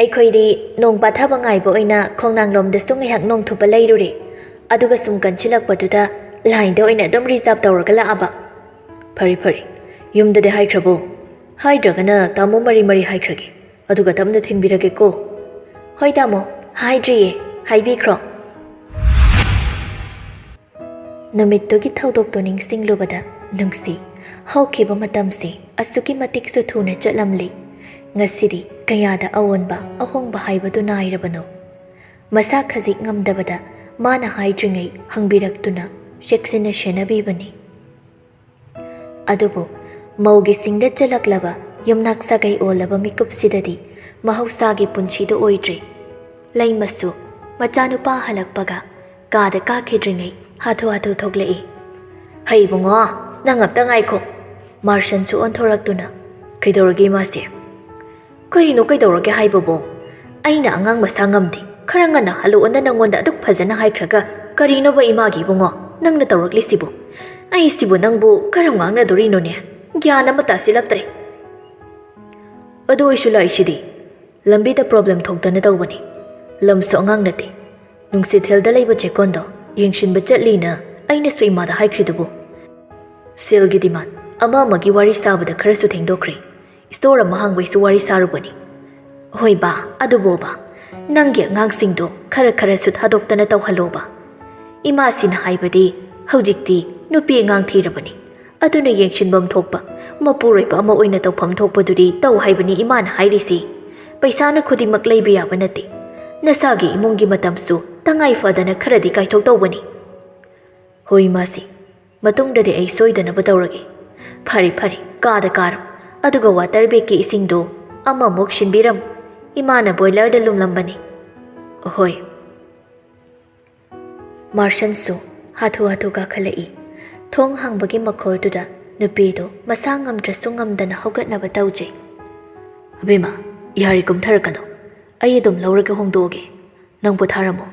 ꯑꯩꯈꯣꯏꯗꯤ ꯅꯣꯡ ꯄꯥꯊꯕ ꯉꯥꯏꯕ ꯑꯣꯏꯅ ꯈꯣꯡꯅꯥꯡꯂꯣꯝꯗꯁꯨ ꯉꯥꯏꯍꯥꯛ ꯅꯣꯡ ꯊꯨꯞꯄ ꯂꯩꯔꯨꯔꯦ, ꯑꯗꯨꯒ ꯁꯨꯝ ꯀꯟꯁꯤꯜꯂꯛꯄꯗꯨꯗ ꯂꯥꯏꯟꯗ ꯑꯣꯏꯅ ꯑꯗꯨꯝ ꯔꯤꯖꯥꯔꯚ ꯇꯧꯔꯒ ꯂꯥꯛꯑꯕ꯫" "ꯐꯔꯦ ꯐꯔꯦ, ꯌꯨꯝꯗꯗꯤ ꯍꯥꯏꯈ꯭ꯔꯕꯣ? ꯍꯥꯏꯗ꯭ꯔꯒꯅ ꯇꯥꯃꯣ ꯃꯔꯤ ꯃꯔꯤ ꯍꯥꯏꯈ꯭ꯔꯒꯦ, ꯑꯗꯨꯒ ꯇꯞꯅ ꯊꯤꯟꯕꯤꯔꯒꯦꯀꯣ꯫" "ꯍꯣꯏ ꯇꯥꯃꯣ, ꯍꯥꯏꯗ꯭ꯔꯤꯌꯦ, ꯍꯥꯏꯕꯤꯈ꯭ꯔꯣ꯫" ꯅꯨꯃꯤꯠꯇꯨꯒꯤ ꯊꯧꯗꯣꯛꯇꯨ ꯅꯤꯡꯁꯤꯡꯂꯨꯕꯗ ꯅꯨꯡꯁꯤ꯫ ꯍꯧꯈꯤꯕ ꯃꯇꯝꯁꯤ ꯑꯁꯨꯛꯀꯤ ꯃꯇꯤꯛꯁꯨ ꯊꯨꯅ ꯆꯠꯂꯝꯂꯤ꯫ ꯉꯁꯤꯗꯤ ꯀꯌꯥꯗ ꯑꯑꯣꯟꯕ ꯑꯍꯣꯡꯕ ꯍꯥꯏꯕꯗꯨ ꯅꯥꯏꯔꯕꯅꯣ? ꯃꯁꯥ ꯈꯖꯤꯛ ꯉꯝꯗꯕꯗ ꯃꯥꯅ ꯍꯥꯏꯗ꯭ꯔꯤꯉꯩ ꯍꯪꯕꯤꯔꯛꯇꯨꯅ ꯆꯦꯛꯁꯤꯟꯅ ꯁꯦꯟꯅꯕꯤꯕꯅꯤ꯫ ꯑꯗꯨꯕꯨ ꯃꯧꯒꯤ ꯁꯤꯡꯗ ꯆꯜꯂꯛꯂꯕ ꯌꯨꯝꯅꯥꯛ ꯁꯥꯒꯩ ꯑꯣꯜꯂꯕ ꯃꯤꯀꯨꯞꯁꯤꯗꯗꯤ ꯃꯍꯧꯁꯥꯒꯤ ꯄꯨꯟꯁꯤꯗꯨ ꯑꯣꯏꯗ꯭ꯔꯦ꯫ ꯂꯩꯃꯁꯨ ꯃꯆꯥꯅꯨꯄꯥ ꯍꯜꯂꯛꯄꯒ ꯀꯥꯗ ꯀꯥꯈꯤꯗ꯭ꯔꯤꯉꯩ ꯍꯥꯊꯨ ꯍꯥꯊꯨ ꯊꯣꯛꯂꯛꯏ꯫ "ꯍꯩ ꯏꯕꯨꯡꯉꯣ, ꯅꯪ ꯑꯝꯇ ꯉꯥꯏꯈꯣ꯫" ꯃꯥꯔꯁꯟꯁꯨ ꯑꯣꯟꯊꯣꯔꯛꯇꯨꯅ, "ꯀꯩꯗꯧꯔꯒꯦ ꯏꯃꯥꯁꯦ?" "ꯀꯩꯅꯣ ꯀꯩꯗꯧꯔꯒꯦ ꯍꯥꯏꯕꯕꯣ? ꯑꯩꯅ ꯑꯉꯥꯡ ꯃꯁꯥ ꯉꯝꯗꯦ, ꯈꯔ ꯉꯟꯅ ꯍꯜꯂꯛꯑꯣꯅ ꯅꯪꯉꯣꯟꯗ ꯑꯗꯨꯛ ꯐꯖꯅ ꯍꯥꯏꯈ꯭ꯔꯒ ꯀꯔꯤꯅꯣꯕ ꯏꯃꯥꯒꯤ ꯏꯕꯨꯡꯉꯣ ꯅꯪꯅ ꯇꯧꯔꯛꯂꯤꯁꯤꯕꯨ? ꯑꯩꯁꯤꯕꯨ ꯅꯪꯕꯨ ꯀꯔꯝ ꯉꯥꯡꯅꯗꯣꯔꯤꯅꯣꯅꯦ? ꯒ꯭ꯌꯥꯟ ꯑꯃ ꯇꯥꯁꯤꯜꯂꯛꯇ꯭ꯔꯦ꯫" "ꯑꯗꯨ ꯑꯩꯁꯨ ꯂꯥꯛꯏꯁꯤꯗꯤ ꯂꯝꯕꯤꯗ ꯄ꯭ꯔꯣꯕ꯭ꯂꯦꯝ ꯊꯣꯛꯇꯅ ꯇꯧꯕꯅꯤ꯫ ꯂꯝꯁꯨ ꯑꯉꯥꯡ ꯅꯠꯇꯦ꯫ ꯅꯨꯡꯁꯤꯊꯦꯜꯗ ꯂꯩꯕ ꯆꯦꯛꯀꯣꯟꯗꯣ ꯌꯦꯡꯁꯤꯟꯕ ꯆꯠꯂꯤꯅ ꯑꯩꯅꯁꯨ ꯏꯃꯥꯗ ꯍꯥꯏꯈ꯭ꯔꯤꯗꯨꯕꯨ꯫ ꯁꯦꯜꯒꯤ ꯗꯤꯃꯥꯟ ꯑꯃ ꯑꯃꯒꯤ ꯋꯥꯔꯤ ꯁꯥꯕꯗ ꯈꯔꯁꯨ ꯊꯦꯡꯗꯣꯛꯈ꯭ꯔꯦ꯫ ꯁ꯭ꯇꯣꯔ ꯑꯃ ꯍꯥꯡꯕꯩꯁꯨ ꯋꯥꯔꯤ ꯁꯥꯔꯨꯕꯅꯤ꯫" "ꯍꯣꯏ ꯕꯥ, ꯑꯗꯨꯕꯣꯕ, ꯅꯪꯒꯤ ꯑꯉꯥꯡꯁꯤꯡꯗꯣ ꯈꯔ ꯈꯔꯁꯨ ꯊꯥꯗꯣꯛꯇꯅ ꯇꯧꯍꯜꯂꯣꯕ꯫ ꯏꯃꯥꯁꯤꯅ ꯍꯥꯏꯕꯗꯤ ꯍꯧꯖꯤꯛꯇꯤ ꯅꯨꯄꯤ ꯑꯉꯥꯡ ꯊꯤꯔꯕꯅꯤ, ꯑꯗꯨꯅ ꯌꯦꯡꯁꯤꯟꯐꯝ ꯊꯣꯛꯄ, ꯃꯄꯨꯔꯣꯏꯕ ꯑꯃ ꯑꯣꯏꯅ ꯇꯧꯐꯝ ꯊꯣꯛꯄꯗꯨꯗꯤ ꯇꯧ ꯍꯥꯏꯕꯅꯤ ꯏꯃꯥꯅ ꯍꯥꯏꯔꯤꯁꯤ꯫ ꯄꯩꯁꯥꯅ ꯈꯨꯗꯤꯡꯃꯛ ꯂꯩꯕ ꯌꯥꯕ ꯅꯠꯇꯦ꯫ ꯅꯁꯥꯒꯤ ꯏꯃꯨꯡꯒꯤ ꯃꯇꯝꯁꯨ ꯇꯉꯥꯏ ꯐꯗꯅ ꯈꯔꯗꯤ ꯀꯥꯏꯊꯣꯛꯇꯧꯕꯅꯤ꯫ ꯍꯣꯏ ꯃꯥꯁꯤ, ꯃꯇꯨꯡꯗꯗꯤ ꯑꯩ ꯁꯣꯏꯗꯅꯕ ꯇꯧꯔꯒꯦ꯫ ꯐꯔꯦ ꯐꯔꯦ, ꯀꯥꯗ ꯀꯥꯔꯣ꯫ ꯑꯗꯨꯒ ꯋꯥꯇꯔ ꯕꯦꯒꯀꯤ ꯏꯁꯤꯡꯗꯣ ꯑꯃꯃꯨꯛ ꯁꯤꯟꯕꯤꯔꯝꯃꯨ꯫ ꯏꯃꯥꯅ ꯕꯣꯏꯂꯔꯗ ꯂꯨꯝꯂꯝꯕꯅꯤ꯫ ꯍꯣꯏ꯫ ꯃꯥꯔꯁꯟꯁꯨ ꯍꯥꯊꯨ ꯍꯥꯊꯨ ꯀꯥꯈꯠꯂꯛꯏ꯫ ꯊꯣꯡ ꯍꯥꯡꯕꯒꯤ ꯃꯈꯣꯜꯗꯨꯗ ꯅꯨꯄꯤꯗꯨ ꯃꯁꯥ ꯉꯝꯗ꯭ꯔꯁꯨ ꯉꯝꯗꯅ ꯍꯧꯒꯠꯅꯕ ꯇꯧꯖꯩ꯫ "ꯑꯕꯦꯝꯃ, ꯌꯥꯔꯦ, ꯀꯨꯝꯊꯔꯛꯀꯅꯨ꯫ ꯑꯩ ꯑꯗꯨꯝ ꯂꯧꯔꯒ ꯍꯣꯡꯗꯣꯛꯑꯒꯦ꯫ ꯅꯪ ꯄꯣꯊꯥꯔꯝꯃꯣ꯫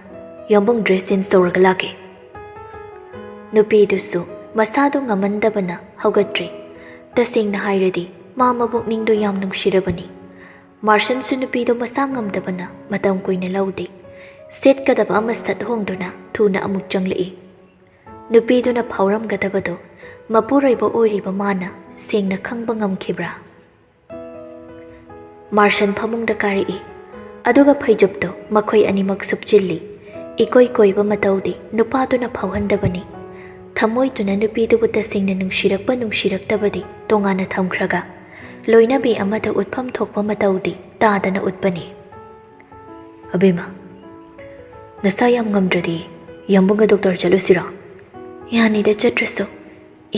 ꯌꯥꯝꯕꯨꯡ ꯗ꯭ꯔꯦꯁ ꯆꯦꯟꯖ ꯇꯧꯔꯒ ꯂꯥꯛꯀꯦ꯫" ꯅꯨꯄꯤꯗꯨꯁꯨ ꯃꯁꯥꯗꯨ ꯉꯝꯃꯟꯗꯕꯅ ꯍꯧꯒꯠꯇ꯭ꯔꯦ꯫ ꯇꯁꯦꯡꯅ ꯍꯥꯏꯔꯗꯤ ꯃꯥ ꯃꯕꯨꯛꯅꯤꯡꯗꯨ ꯌꯥꯝ ꯅꯨꯡꯁꯤꯔꯕꯅꯤ꯫ ꯃꯥꯔꯁꯟꯁꯨ ꯅꯨꯄꯤꯗꯨ ꯃꯁꯥ ꯉꯝꯗꯕꯅ ꯃꯇꯝ ꯀꯨꯏꯅ ꯂꯧꯗꯦ꯫ ꯁꯦꯠꯀꯗꯕ ꯑꯃ ꯁꯠ ꯍꯣꯡꯗꯨꯅ ꯊꯨꯅ ꯑꯃꯨꯛ ꯆꯪꯂꯛꯏ꯫ ꯅꯨꯄꯤꯗꯨꯅ ꯐꯥꯎꯔꯝꯒꯗꯕꯗꯨ ꯃꯄꯨꯔꯣꯏꯕ ꯑꯣꯏꯔꯤꯕ ꯃꯥꯅ ꯁꯦꯡꯅ ꯈꯪꯕ ꯉꯝꯈꯤꯕ꯭ꯔꯥ? ꯃꯥꯔꯁꯟ ꯐꯃꯨꯡꯗ ꯀꯥꯔꯛꯏ, ꯑꯗꯨꯒ ꯐꯩꯖꯨꯞꯇꯨ ꯃꯈꯣꯏ ꯑꯅꯤꯃꯛ ꯁꯨꯞꯆꯤꯜꯂꯤ꯫ ꯏꯀꯣꯏ ꯀꯣꯏꯕ ꯃꯇꯧꯗꯤ ꯅꯨꯄꯥꯗꯨꯅ ꯐꯥꯎꯍꯟꯗꯕꯅꯤ꯫ ꯊꯃꯣꯏꯗꯨꯅ ꯅꯨꯄꯤꯗꯨꯕꯨ ꯇꯁꯦꯡꯅ ꯅꯨꯡꯁꯤꯔꯛꯄ ꯅꯨꯡꯁꯤꯔꯛꯇꯕꯗꯤ ꯇꯣꯉꯥꯟꯅ ꯊꯝꯈ꯭ꯔꯒ, ꯂꯣꯏꯅꯕꯤ ꯑꯃꯗ ꯎꯠꯐꯝ ꯊꯣꯛꯄ ꯃꯇꯧꯗꯤ ꯇꯥꯗꯅ ꯎꯠꯄꯅꯤ꯫ "ꯑꯕꯦꯝꯃ, ꯅꯁꯥ ꯌꯥꯝ ꯉꯝꯗ꯭ꯔꯗꯤ ꯌꯥꯝꯕꯨꯡꯒ ꯗꯣꯛꯇꯔ ꯆꯠꯂꯨꯁꯤꯔꯣ?" "ꯌꯥꯅꯤꯗ, ꯆꯠꯇ꯭ꯔꯁꯨ꯫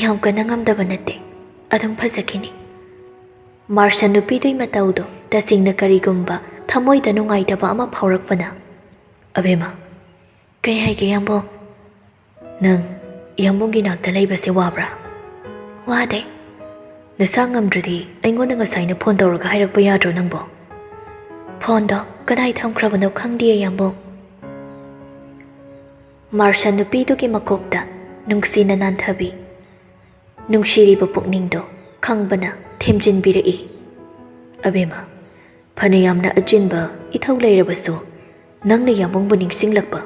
ꯌꯥꯝ ꯀꯟꯅ ꯉꯝꯗꯕ ꯅꯠꯇꯦ꯫ ꯑꯗꯨꯝ ꯐꯖꯈꯤꯅꯤ꯫" ꯃꯥꯔꯁꯟ ꯅꯨꯄꯤꯗꯨꯒꯤ ꯃꯇꯧꯗꯣ ꯇꯁꯦꯡꯅ ꯀꯔꯤꯒꯨꯝꯕ ꯊꯃꯣꯏꯗ ꯅꯨꯡꯉꯥꯏꯇꯕ ꯑꯃ ꯐꯥꯎꯔꯛꯄꯅ, "ꯑꯕꯦꯝꯃ, ꯀꯩ ꯍꯥꯏꯒꯦ, ꯌꯥꯝꯕꯨꯡ?" "ꯅꯪ ꯌꯥꯝꯕꯨꯡꯒꯤ ꯅꯥꯛꯇ ꯂꯩꯕꯁꯦ ꯋꯥꯕ꯭ꯔꯥ?" "ꯋꯥꯗꯦ꯫" "ꯅꯁꯥ ꯉꯝꯗ꯭ꯔꯗꯤ ꯑꯩꯉꯣꯟꯗ ꯉꯁꯥꯏꯅ ꯐꯣꯟ ꯇꯧꯔꯒ ꯍꯥꯏꯔꯛꯄ ꯌꯥꯗ꯭ꯔꯣ ꯅꯪꯕꯣ?" "ꯐꯣꯟꯗꯣ ꯀꯗꯥꯏ ꯊꯝꯈ꯭ꯔꯕꯅꯣ ꯈꯪꯗꯤꯌꯦ, ꯌꯥꯝꯕꯨꯡ꯫" ꯃꯥꯔꯁꯟ ꯅꯨꯄꯤꯗꯨꯒꯤ ꯃꯀꯣꯛꯇ ꯅꯨꯡꯁꯤꯅ ꯅꯥꯟꯊꯕꯤ꯫ ꯅꯨꯡꯁꯤꯔꯤꯕ ꯄꯨꯛꯅꯤꯡꯗꯣ ꯈꯪꯕꯅ ꯊꯦꯝꯖꯤꯟꯕꯤꯔꯛꯏ꯫ "ꯑꯕꯦꯝꯃ, ꯐꯅ ꯌꯥꯝꯅ ꯑꯆꯤꯟꯕ ꯏꯊꯧ ꯂꯩꯔꯕꯁꯨ, ꯅꯪꯅ ꯌꯥꯝꯕꯨꯡꯕꯨ ꯅꯤꯡꯁꯤꯡꯂꯛꯄ,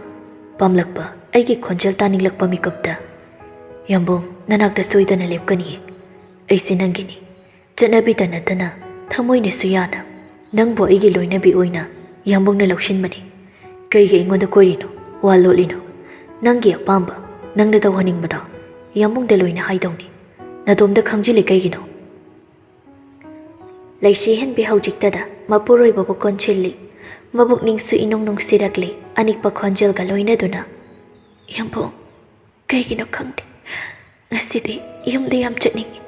ꯄꯥꯝꯂꯛꯄ, ꯑꯩꯒꯤ ꯈꯣꯟꯖꯦꯜ ꯇꯥꯅꯤꯡꯂꯛꯄ ꯃꯤꯀꯨꯞꯇ, ꯌꯥꯝꯕꯨꯡ ꯅꯅꯥꯛꯇ ꯁꯣꯏꯗꯅ ꯂꯦꯞꯀꯅꯤꯌꯦ꯫ ꯑꯩꯁꯦ ꯅꯪꯒꯤꯅꯤ꯫ ꯆꯠꯅꯕꯤꯗ ꯅꯠꯇꯅ ꯊꯃꯣꯏꯅꯁꯨ ꯌꯥꯅ ꯅꯪꯕꯨ ꯑꯩꯒꯤ ꯂꯣꯏꯅꯕꯤ ꯑꯣꯏꯅ ꯌꯥꯝꯕꯨꯡꯅ ꯂꯧꯁꯤꯟꯕꯅꯤ꯫ ꯀꯩꯒꯤ ꯑꯩꯉꯣꯟꯗ ꯀꯣꯏꯔꯤꯅꯣ, ꯋꯥ ꯂꯣꯠꯂꯤꯅꯣ? ꯅꯪꯒꯤ ꯑꯄꯥꯝꯕ, ꯅꯪꯅ ꯇꯧꯍꯟꯅꯤꯡꯕꯗꯣ ꯌꯥꯝꯕꯨꯡꯗ ꯂꯣꯏꯅ ꯍꯥꯏꯗꯧꯅꯤ꯫ ꯅꯇꯣꯝꯇ ꯈꯪꯖꯤꯜꯂꯤ ꯀꯩꯒꯤꯅꯣ? ꯂꯩꯁꯤ ꯍꯦꯟꯕꯤ ꯍꯧꯖꯤꯛꯇꯗ ꯃꯄꯨꯔꯣꯏꯕꯕꯨ ꯀꯣꯟꯁꯤꯜꯂꯤ꯫ ꯃꯕꯨꯛꯅꯤꯡꯁꯨ ꯏꯅꯨꯡ ꯅꯨꯡꯁꯤꯔꯛꯂꯤ ꯑꯅꯤꯛꯄ ꯈꯣꯟꯖꯦꯜꯒ ꯂꯣꯏꯅꯗꯨꯅ꯫ "ꯌꯥꯝꯕꯨꯡ, ꯀꯩꯒꯤꯅꯣ ꯈꯪꯗꯦ, ꯉꯁꯤꯗꯤ ꯌꯨꯝꯗ ꯌꯥꯝ ꯆꯠꯅꯤꯡꯉꯤ꯫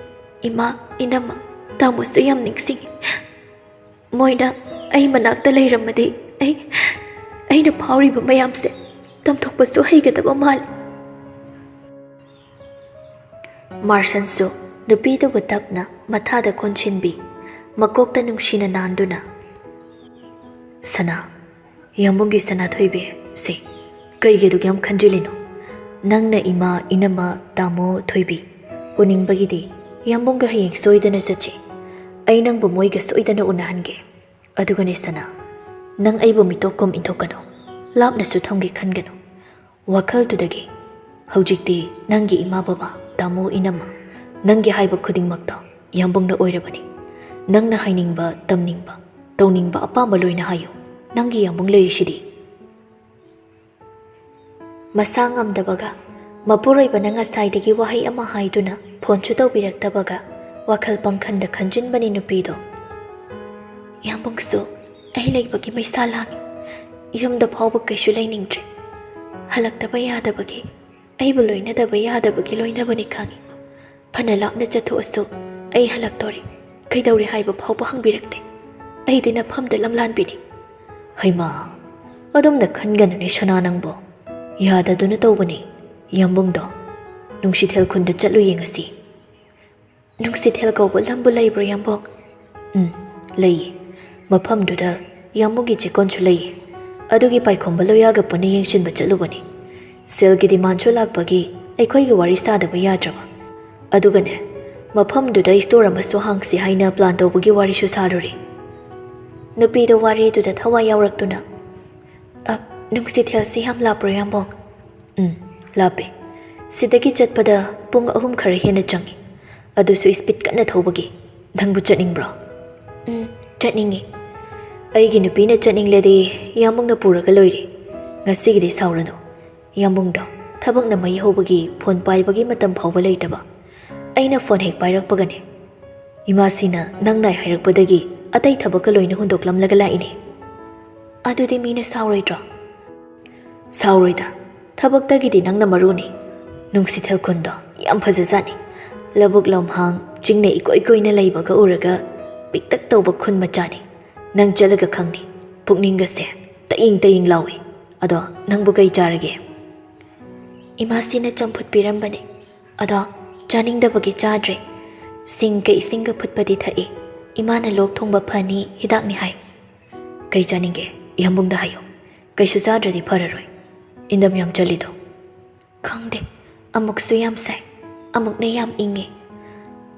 ꯏꯃꯥ, ꯏꯅꯝꯃ, ꯇꯥꯃꯣꯁꯨ ꯌꯥꯝ ꯅꯤꯡꯁꯤꯡꯉꯤ꯫ ꯃꯣꯏꯅ ꯑꯩ ꯃꯅꯥꯛꯇ ꯂꯩꯔꯝꯃꯗꯤ ꯑꯩ, ꯑꯩꯅ ꯐꯥꯎꯔꯤꯕ ꯃꯌꯥꯝꯁꯦ ꯇꯝꯊꯣꯛꯄꯁꯨ ꯍꯩꯒꯗꯕ ꯃꯥꯜꯂꯤ꯫" ꯃꯥꯔꯁꯟꯁꯨ ꯅꯨꯄꯤꯗꯨꯕꯨ ꯇꯞꯅ ꯃꯊꯥꯗ ꯀꯣꯟꯁꯤꯟꯕꯤ, ꯃꯀꯣꯛꯇ ꯅꯨꯡꯁꯤꯅ ꯅꯥꯟꯗꯨꯅ, "ꯁꯅꯥ, ꯌꯥꯝꯕꯨꯡꯒꯤ ꯁꯅꯥꯊꯣꯏꯕꯤ, ꯁꯤ ꯀꯩꯒꯤ ꯑꯗꯨꯛ ꯌꯥꯝ ꯈꯟꯖꯤꯜꯂꯤꯅꯣ? ꯅꯪꯅ ꯏꯃꯥ, ꯏꯅꯝꯃ, ꯇꯥꯃꯣ, ꯊꯣꯏꯕꯤ ꯎꯅꯤꯡꯕꯒꯤꯗꯤ ꯌꯥꯝꯕꯨꯡꯒ ꯍꯌꯦꯡ ꯁꯣꯏꯗꯅ ꯆꯠꯁꯤ꯫ ꯑꯩ ꯅꯪꯕꯨ ꯃꯣꯏꯒ ꯁꯣꯏꯗꯅ ꯎꯅꯍꯟꯒꯦ꯫ ꯑꯗꯨꯒꯅꯦ ꯁꯅꯥ, ꯅꯪ ꯑꯩꯕꯨ ꯃꯤꯇꯣꯞ ꯀꯨꯝ ꯏꯟꯊꯣꯛꯀꯅꯨ, ꯂꯥꯞꯅꯁꯨ ꯊꯝꯒꯦ ꯈꯟꯒꯅꯨ꯫ ꯋꯥꯈꯜꯗꯨꯗꯒꯤ ꯍꯧꯖꯤꯛꯇꯤ ꯅꯪꯒꯤ ꯏꯃꯥ ꯕꯕꯥ, ꯇꯥꯃꯣ ꯏꯅꯝꯃ, ꯅꯪꯒꯤ ꯍꯥꯏꯕ ꯈꯨꯗꯤꯡꯃꯛꯇꯣ ꯌꯥꯝꯕꯨꯡꯅ ꯑꯣꯏꯔꯕꯅꯤ꯫ ꯅꯪꯅ ꯍꯥꯏꯅꯤꯡꯕ, ꯇꯝꯅꯤꯡꯕ, ꯇꯧꯅꯤꯡꯕ ꯑꯄꯥꯝꯕ ꯂꯣꯏꯅ ꯍꯥꯏꯌꯨ꯫ ꯅꯪꯒꯤ ꯌꯥꯝꯕꯨꯡ ꯂꯩꯔꯤꯁꯤꯗꯤ꯫" ꯃꯁꯥ ꯉꯝꯗꯕꯒ ꯃꯄꯨꯔꯣꯏꯕꯅ ꯉꯁꯥꯏꯗꯒꯤ ꯋꯥꯍꯩ ꯑꯃ ꯍꯥꯏꯗꯨꯅ ꯐꯣꯟꯁꯨ ꯇꯧꯕꯤꯔꯛꯇꯕꯒ ꯋꯥꯈꯜ ꯄꯪꯈꯟꯗ ꯈꯟꯖꯤꯟꯕꯅꯤ ꯅꯨꯄꯤꯗꯣ꯫ "ꯌꯥꯝꯕꯨꯡꯁꯨ ꯑꯩ ꯂꯩꯕꯒꯤ ꯃꯩꯁꯥ ꯂꯥꯡꯉꯤ꯫ ꯌꯨꯝꯗ ꯐꯥꯎꯕ ꯀꯩꯁꯨ ꯂꯩꯅꯤꯡꯗ꯭ꯔꯦ꯫ ꯍꯜꯂꯛꯇꯕ ꯌꯥꯗꯕꯒꯤ, ꯑꯩꯕꯨ ꯂꯣꯏꯅꯗꯕ ꯌꯥꯗꯕꯒꯤ ꯂꯣꯏꯅꯕꯅꯤ ꯈꯪꯉꯤ꯫ ꯐꯅ ꯂꯥꯞꯅ ꯆꯠꯊꯣꯛꯑꯁꯨ ꯑꯩ ꯍꯜꯂꯛꯇꯣꯔꯦ꯫ ꯀꯩꯗꯧꯔꯦ ꯍꯥꯏꯕ ꯐꯥꯎꯕ ꯍꯪꯕꯤꯔꯛꯇꯦ꯫ ꯑꯩꯗꯤ ꯅꯐꯝꯗ ꯂꯝꯂꯥꯟꯕꯤꯅꯤ꯫" ꯍꯩꯃꯥ, ꯑꯗꯨꯝꯅ ꯈꯟꯒꯅꯨꯅꯦ ꯁꯅꯥ ꯅꯪꯕꯣ꯫ ꯌꯥꯗꯗꯨꯅ ꯇꯧꯕꯅꯤ꯫ ꯌꯥꯝꯕꯨꯡꯗꯣ ꯅꯨꯡꯁꯤꯊꯦꯜ ꯈꯨꯟꯗ ꯆꯠꯂꯨ ꯌꯦꯡꯉꯁꯤ꯫ "ꯅꯨꯡꯁꯤꯊꯦꯜ ꯀꯧꯕ ꯂꯝꯕꯨ ꯂꯩꯕ꯭ꯔꯣ ꯌꯥꯝꯕꯨꯡ?" "ꯎꯝ, ꯂꯩꯌꯦ꯫ ꯃꯐꯝꯗꯨꯗ ꯌꯥꯝꯕꯨꯡꯒꯤ ꯆꯦꯛꯀꯣꯟꯁꯨ ꯂꯩꯌꯦ꯫ ꯑꯗꯨꯒꯤ ꯄꯥꯏꯈꯣꯝꯕ ꯂꯣꯌꯥꯒ ꯄꯨꯟꯅ ꯌꯦꯡꯁꯤꯟꯕ ꯆꯠꯂꯨꯕꯅꯤ꯫ ꯁꯦꯜꯒꯤ ꯗꯤꯃꯥꯟꯁꯨ ꯂꯥꯛꯄꯒꯤ ꯑꯩꯈꯣꯏꯒꯤ ꯋꯥꯔꯤ ꯁꯥꯗꯕ ꯌꯥꯗ꯭ꯔꯕ꯫ ꯑꯗꯨꯒꯅꯦ, ꯃꯐꯝꯗꯨꯗ ꯏꯁꯇꯣꯔ ꯑꯃꯁꯨ ꯍꯥꯡꯁꯤ ꯍꯥꯏꯅ ꯄ꯭ꯂꯥꯟ ꯇꯧꯕꯒꯤ ꯋꯥꯔꯤꯁꯨ ꯁꯥꯔꯨꯔꯦ꯫" ꯅꯨꯄꯤꯗꯣ ꯋꯥꯔꯤꯗꯨꯗ ꯊꯋꯥꯏ ꯌꯥꯎꯔꯛꯇꯨꯅ, "ꯑ, ꯅꯨꯡꯁꯤꯊꯦꯜꯁꯤ ꯌꯥꯝ ꯂꯥꯞꯄ꯭ꯔꯣ ꯌꯥꯝꯕꯨꯡ?" "ꯎꯝ, ꯂꯥꯞꯄꯦ꯫ ꯁꯤꯗꯒꯤ ꯆꯠꯄꯗ ꯄꯨꯡ ꯑꯍꯨꯝ ꯈꯔ ꯍꯦꯟꯅ ꯆꯪꯉꯤ꯫ ꯑꯗꯨꯁꯨ ꯏꯁꯄꯤꯠ ꯀꯟꯅ ꯊꯧꯕꯒꯤ꯫ ꯅꯪꯕꯨ ꯆꯠꯅꯤꯡꯕ꯭ꯔꯣ?" "ꯎꯝ, ꯆꯠꯅꯤꯡꯉꯤ꯫" "ꯑꯩꯒꯤ ꯅꯨꯄꯤꯅ ꯆꯠꯅꯤꯡꯂꯗꯤ ꯌꯥꯝꯕꯨꯡꯅ ꯄꯨꯔꯒ ꯂꯣꯏꯔꯦ꯫ ꯉꯁꯤꯒꯤꯗꯤ ꯁꯥꯎꯔꯅꯨ꯫ ꯌꯥꯝꯕꯨꯡꯗꯣ ꯊꯕꯛꯅ ꯃꯩ ꯍꯧꯕꯒꯤ ꯐꯣꯟ ꯄꯥꯏꯕꯒꯤ ꯃꯇꯝ ꯐꯥꯎꯕ ꯂꯩꯇꯕ꯫ ꯑꯩꯅ ꯐꯣꯟ ꯍꯦꯛ ꯄꯥꯏꯔꯛꯄꯒꯅꯦ꯫ ꯏꯃꯥꯁꯤꯅ ꯅꯪ ꯅꯥꯏ ꯍꯥꯏꯔꯛꯄꯗꯒꯤ ꯑꯇꯩ ꯊꯕꯛꯀ ꯂꯣꯏꯅ ꯍꯨꯟꯗꯣꯛꯂꯝꯂꯒ ꯂꯥꯛꯏꯅꯦ꯫ ꯑꯗꯨꯗꯤ ꯃꯤꯅ ꯁꯥꯎꯔꯣꯏꯗ꯭ꯔꯣ? ꯁꯥꯎꯔꯣꯏꯗ꯫ ꯊꯕꯛꯇꯒꯤꯗꯤ ꯅꯪꯅ ꯃꯔꯨꯅꯤ꯫ ꯅꯨꯡꯁꯤꯊꯦꯜ ꯈꯨꯟꯗꯣ ꯌꯥꯝ ꯐꯖꯖꯥꯠꯅꯤ꯫ ꯂꯧꯕꯨꯛ ꯂꯝꯍꯥꯡ, ꯆꯤꯡꯅ ꯏꯀꯣꯏ ꯀꯣꯏꯅ ꯂꯩꯕꯒ ꯎꯔꯒ ꯄꯤꯛꯇꯛ ꯇꯧꯕ ꯈꯨꯟ ꯃꯆꯥꯅꯤ꯫ ꯅꯪ ꯆꯠꯂꯒ ꯈꯪꯅꯤ꯫ ꯄꯨꯛꯅꯤꯡꯒꯁꯦ ꯇꯌꯤꯡ ꯇꯌꯤꯡ ꯂꯥꯎꯏ꯫ ꯑꯗꯣ ꯅꯪꯕꯨ ꯀꯩ ꯆꯥꯔꯒꯦ? ꯏꯃꯥꯁꯤꯅ ꯆꯝꯐꯨꯠ ꯄꯤꯔꯝꯕꯅꯦ꯫ ꯑꯗꯣ ꯆꯥꯅꯤꯡꯗꯕꯒꯤ ꯆꯥꯗ꯭ꯔꯦ꯫ ꯁꯤꯡꯒ ꯏꯁꯤꯡꯒ ꯐꯨꯠꯄꯗꯤ ꯊꯛꯏ꯫ ꯏꯃꯥꯅ ꯂꯣꯛ ꯊꯨꯡꯕ ꯐꯅꯤ ꯍꯤꯗꯥꯛꯅꯤ ꯍꯥꯏ꯫ ꯀꯩ ꯆꯥꯅꯤꯡꯒꯦ? ꯏꯌꯥꯝꯕꯨꯡꯗ ꯍꯥꯏꯌꯣ꯫ ꯀꯩꯁꯨ ꯆꯥꯗ꯭ꯔꯗꯤ ꯐꯔꯔꯣꯏ꯫ ꯏꯟꯗꯝ ꯌꯥꯝ ꯆꯜꯂꯤꯗꯣ꯫ ꯈꯪꯗꯦ꯫ ꯑꯃꯨꯛꯁꯨ ꯌꯥꯝ ꯁꯥꯏ, ꯑꯃꯨꯛꯅ ꯌꯥꯝ ꯏꯪꯉꯦ꯫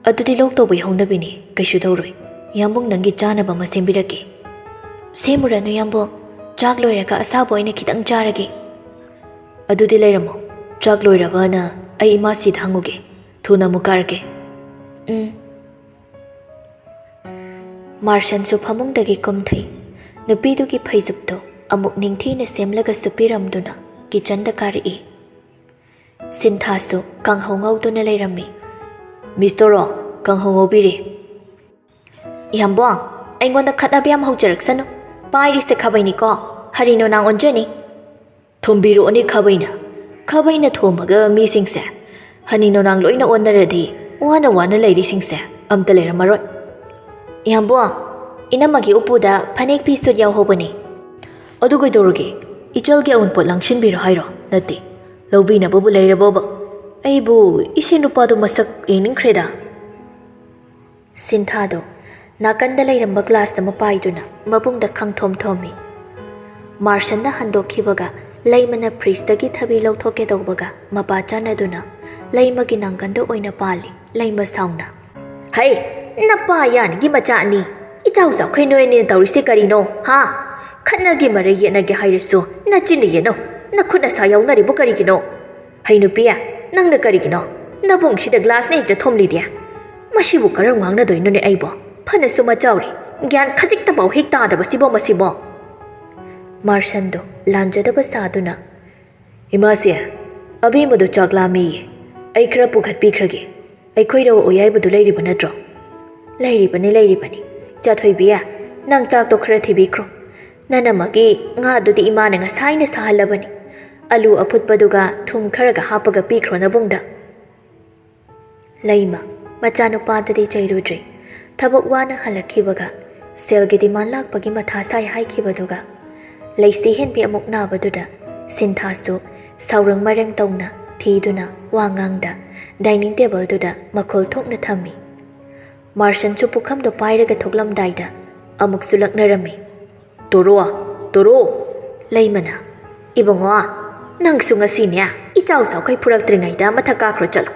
ꯑꯗꯨꯗꯤ ꯂꯣꯛ ꯇꯧꯕꯩ ꯍꯧꯅꯕꯤꯅꯤ, ꯀꯩꯁꯨ ꯇꯧꯔꯣꯏ꯫ ꯏꯌꯥꯝꯕꯨꯡ ꯅꯪꯒꯤ ꯆꯥꯅꯕ ꯑꯃ ꯁꯦꯝꯕꯤꯔꯛꯀꯦ꯫ ꯁꯦꯝꯃꯨꯔꯅꯨ ꯏꯌꯥꯝꯕꯨꯡ, ꯆꯥꯛ ꯂꯣꯏꯔꯒ ꯑꯁꯥꯕ ꯑꯣꯏꯅ ꯈꯤꯇꯪ ꯆꯥꯔꯒꯦ꯫ ꯑꯗꯨꯗꯤ ꯂꯩꯔꯝꯃꯣ, ꯆꯥꯛ ꯂꯣꯏꯔꯕꯅ ꯑꯩ ꯏꯃꯥꯁꯤꯗ ꯍꯪꯉꯨꯒꯦ꯫ ꯊꯨꯅ ꯑꯃꯨꯛ ꯀꯥꯔꯛꯀꯦ꯫ ꯎꯝ꯫ ꯃꯥꯔꯁꯟꯁꯨ ꯐꯃꯨꯡꯗꯒꯤ ꯀꯨꯝꯊꯩ꯫ ꯅꯨꯄꯤꯗꯨꯒꯤ ꯐꯩꯖꯨꯞꯇꯨ ꯑꯃꯨꯛ ꯅꯤꯡꯊꯤꯅ ꯁꯦꯝꯂꯒ ꯁꯨꯞꯄꯤꯔꯝꯗꯨꯅ ꯀꯤꯆꯟꯗ ꯀꯥꯔꯛꯏ꯫ ꯁꯤꯟꯊꯥꯁꯨ ꯀꯥꯡꯍꯧ ꯉꯧꯗꯨꯅ ꯂꯩꯔꯝꯃꯤ꯫ "ꯃꯤꯁ ꯇꯣꯔꯣ, ꯀꯥꯡꯍꯧ ꯉꯧꯕꯤꯔꯦ꯫" "ꯏꯌꯥꯝꯕꯣ, ꯑꯩꯉꯣꯟꯗ ꯈꯠꯅꯕ ꯌꯥꯝ ꯍꯧꯖꯔꯛꯁꯅꯨ꯫ ꯄꯥꯏꯔꯤꯁꯦ ꯈꯥꯕꯩꯅꯤꯀꯣ, ꯍꯔꯤ ꯅꯣꯅꯥꯡ ꯑꯣꯟꯖꯅꯤ꯫" "ꯊꯣꯝꯕꯤꯔꯛꯑꯣꯅꯦ ꯈꯥꯕꯩꯅ꯫ ꯈꯥꯕꯩꯅ ꯊꯣꯝꯃꯒ ꯃꯤꯁꯤꯡꯁꯦ ꯍꯅꯤ ꯅꯣꯅꯥꯡ ꯂꯣꯏꯅ ꯑꯣꯟꯅꯔꯗꯤ ꯋꯥꯅ ꯋꯥꯅ ꯂꯩꯔꯤꯁꯤꯡꯁꯦ ꯑꯝꯇ ꯂꯩꯔꯝꯃꯔꯣꯏ꯫" "ꯏꯌꯥꯝꯕꯣ, ꯏꯅꯝꯃꯒꯤ ꯎꯄꯨꯗ ꯐꯅꯦꯛ ꯐꯤ ꯁꯨꯠ ꯌꯥꯎꯍꯧꯕꯅꯦ꯫" "ꯑꯗꯨ ꯀꯩꯗꯧꯔꯒꯦ? ꯏꯆꯜꯒꯤ ꯑꯋꯨꯟꯄꯣꯠ ꯂꯥꯡꯁꯤꯟꯕꯤꯔꯣ ꯍꯥꯏꯔꯣ? ꯅꯠꯇꯦ, ꯂꯧꯕꯤꯅꯕꯕꯨ ꯂꯩꯔꯕꯣꯕ? ꯑꯩꯕꯨ ꯏꯁꯤ ꯅꯨꯄꯥꯗꯣ ꯃꯁꯛ ꯌꯦꯡꯅꯤꯡꯈ꯭ꯔꯦꯗ꯫" ꯁꯤꯟꯊꯥꯗꯣ ꯅꯥꯀꯟꯗ ꯂꯩꯔꯝꯕ ꯒ꯭ꯂꯥꯁ ꯑꯃ ꯄꯥꯏꯗꯨꯅ ꯃꯕꯨꯡꯗ ꯈꯪꯊꯣꯝ ꯊꯣꯝꯃꯤ꯫ ꯃꯥꯔꯁꯟꯅ ꯍꯟꯗꯣꯛꯈꯤꯕꯒ ꯂꯩꯃꯅ ꯐ꯭ꯔꯤꯖꯇꯒꯤ ꯊꯕꯤ ꯂꯧꯊꯣꯛꯀꯦ ꯇꯧꯕꯒ ꯃꯄꯥ ꯆꯥꯟꯅꯗꯨꯅ ꯂꯩꯃꯒꯤ ꯅꯥꯡꯒꯟꯗ ꯑꯣꯏꯅ ꯄꯥꯜꯂꯤ꯫ ꯂꯩꯃ ꯁꯥꯎꯅ, "ꯍꯩ, ꯅꯄꯥ ꯌꯥꯅꯤꯒꯤ ꯃꯆꯥ ꯑꯅꯤ! ꯏꯆꯥꯎ ꯆꯥꯎꯈꯩ ꯅꯣꯏ ꯑꯅꯤꯅ ꯇꯧꯔꯤꯁꯦ ꯀꯔꯤꯅꯣ, ꯍꯥ? ꯈꯠꯅꯒꯦ ꯃꯔꯩ ꯌꯦꯠꯅꯒꯦ ꯍꯥꯏꯔꯁꯨ ꯅꯆꯤꯟꯅ ꯌꯦꯠꯅꯧ, ꯅꯈꯨꯠ ꯅꯁꯥ ꯌꯥꯎꯅꯔꯤꯕꯨ ꯀꯔꯤꯒꯤꯅꯣ? ꯍꯩ ꯅꯨꯄꯤ, ꯅꯪꯅ ꯀꯔꯤꯒꯤꯅꯣ ꯅꯕꯨꯡꯁꯤꯗ ꯒ꯭ꯂꯥꯁꯅ ꯍꯦꯛꯇ ꯊꯣꯝꯂꯤꯗꯤ? ꯃꯁꯤꯕꯨ ꯀꯔꯝ ꯉꯥꯡꯅꯗꯣꯏꯅꯣꯅꯦ ꯑꯩꯕꯣ? ꯐꯅꯁꯨ ꯃꯆꯥꯎꯔꯤ, ꯒ꯭ꯌꯥꯟ ꯈꯖꯤꯛꯇꯐꯥꯎ ꯍꯦꯛ ꯇꯥꯗꯕꯁꯤꯕꯣ ꯃꯁꯤꯕꯣ?" ꯃꯥꯔꯁꯟꯗꯣ ꯂꯥꯟꯖꯗꯕ ꯁꯥꯗꯨꯅ, "ꯏꯃꯥꯁꯦ, ꯑꯕꯦꯝꯃꯗꯣ ꯆꯥꯛ ꯂꯥꯝꯃꯦꯌꯦ, ꯑꯩ ꯈꯔ ꯄꯨꯈꯠꯄꯤꯈ꯭ꯔꯒꯦ꯫" "ꯑꯩꯈꯣꯏ ꯔꯧ ꯑꯣꯏ ꯍꯥꯏꯕꯗꯨ ꯂꯩꯔꯤꯕ ꯅꯠꯇ꯭ꯔꯣ?" "ꯂꯩꯔꯤꯕꯅꯤ, ꯂꯩꯔꯤꯕꯅꯤ꯫ ꯏꯆꯥ ꯊꯣꯏꯕꯤ, ꯅꯪ ꯆꯥꯛꯇꯣ ꯈꯔ ꯊꯤꯕꯤꯈ꯭ꯔꯣ꯫ ꯅꯅꯝꯃꯒꯤ ꯉꯥꯗꯨꯗꯤ ꯏꯃꯥꯅ ꯉꯁꯥꯏꯅ ꯁꯥꯍꯜꯂꯕꯅꯤ꯫ ꯑꯂꯨ ꯑꯐꯨꯠꯄꯗꯨꯒ ꯊꯨꯝ ꯈꯔꯒ ꯍꯥꯞꯄꯒ ꯄꯤꯈ꯭ꯔꯣ ꯅꯕꯨꯡꯗ꯫" ꯂꯩꯃ ꯃꯆꯥꯅꯨꯄꯥꯗꯗꯤ ꯆꯩꯔꯨꯗ꯭ꯔꯦ꯫ ꯊꯕꯛ ꯋꯥꯅ ꯍꯜꯂꯛꯈꯤꯕꯒ ꯁꯦꯜꯒꯤ demand ꯂꯥꯛꯄꯒꯤ ꯃꯊꯥ ꯁꯥꯏ ꯍꯥꯏꯈꯤꯕꯗꯨꯒ, ꯂꯩꯁꯤ ꯍꯦꯟꯕꯤ ꯑꯃꯨꯛ ꯅꯥꯕꯗꯨꯗ ꯁꯤꯟꯊꯥꯁꯨ ꯁꯥꯎꯔꯪ ꯃꯔꯪ ꯇꯧꯅ ꯊꯤꯗꯨꯅ ꯋꯥ ꯉꯥꯡꯗ dining tableꯗꯨꯗ ꯃꯈꯣꯜ ꯊꯣꯛꯅ ꯊꯝꯃꯤ꯫ ꯃꯥꯔꯁꯟꯁꯨ ꯄꯨꯈꯝꯗꯣ ꯄꯥꯏꯔꯒ ꯊꯣꯛꯂꯝꯗꯥꯏꯗ ꯑꯃꯨꯛꯁꯨ ꯂꯛꯅꯔꯝꯃꯤ꯫ "ꯇꯣꯔꯣ, ꯇꯣꯔꯣ!" ꯂꯩꯃꯅ, "ꯏꯕꯨꯡꯉꯣ, ꯅꯪꯁꯨ ꯉꯁꯤꯅꯦ, ꯏꯆꯥꯎ ꯆꯥꯎꯈꯩ ꯐꯨꯔꯛꯇ꯭ꯔꯤꯉꯩꯗ ꯃꯊꯛ ꯀꯥꯈ꯭ꯔꯣ ꯆꯠꯂꯣ꯫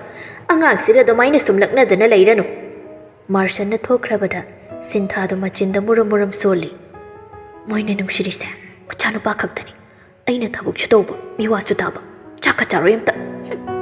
ꯑꯉꯥꯡꯁꯤꯗ ꯑꯗꯨꯃꯥꯏꯅ ꯁꯨꯝ ꯂꯛꯅꯗꯅ ꯂꯩꯔꯅꯨ꯫" ꯃꯥꯔꯁꯟꯅ ꯊꯣꯛꯈ꯭ꯔꯕꯗ ꯁꯤꯟꯊꯥꯗꯣ ꯃꯆꯤꯟꯗ ꯃꯨꯔꯨꯝ ꯃꯨꯔꯨꯝ ꯁꯣꯜꯂꯤ꯫ "ꯃꯣꯏꯅ ꯅꯨꯡꯁꯤꯔꯤꯁꯦ ꯃꯆꯥꯅꯨꯄꯥ ꯈꯛꯇꯅꯤ꯫ ꯑꯩꯅ ꯊꯕꯛꯁꯨ ꯇꯧꯕ, ꯃꯤꯋꯥꯁꯨ ꯇꯥꯕ꯫ ꯆꯥꯛꯀ ꯆꯥꯔꯣꯏ ꯑꯝꯇ꯫"